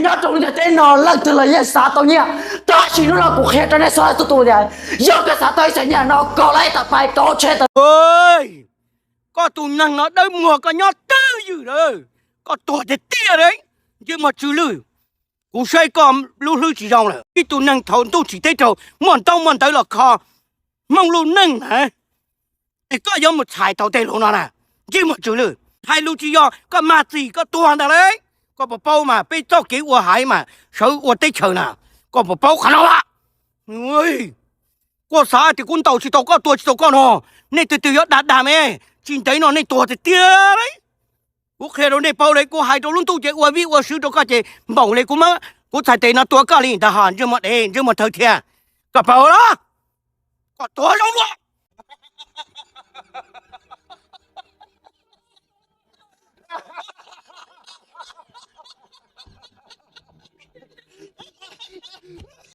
Nyob rau ntiaj teb no leej twg los yeej xav tau nyiaj, tab sis hnub no kuv qhia rau nej txhua leej txhua tus tias yog koj xav tau ib xeem nyiaj no koj lawv ib tag pais rau tsheb tawm. Koj tus neeg no dawb muag koj nyob twj ywm lawm, koj tuag tiag tiag li. Ntsej muag tsw lwj, kuv saib koj lub hlwb tsis zoo lawm. Ib tug neeg thaum ntuj tsim teb raug muaj ntaub muaj ntawv los kho Hmoob lub neej na, es koj yuav mus txhais tau tej lus no na, ntsej muag tsw lwj. Hais lus tsis yog koj mag txim koj tuag ntag lauj. Koj puas paub mas peb txoj kev ua haiv mas sawv ua teb chaws na, koj puas paub qhov no a? Kuv xav tias kuv ntaus tsis tau koj, tua tsis tau koj no, nej twg twg yuav dag dag me, tsis ntev no nej tuag tiag tiag li. Kuv qhia rau nej paub li, kuv hais rau lub ntuj ces ua vij ua sw rau koj ces npaum li kuv, kuv txhais tes no tua koj li ntag ho, ntsej muag dev ntsej muag thawj thiab. Koj paub los? Koj tuag zoo dua.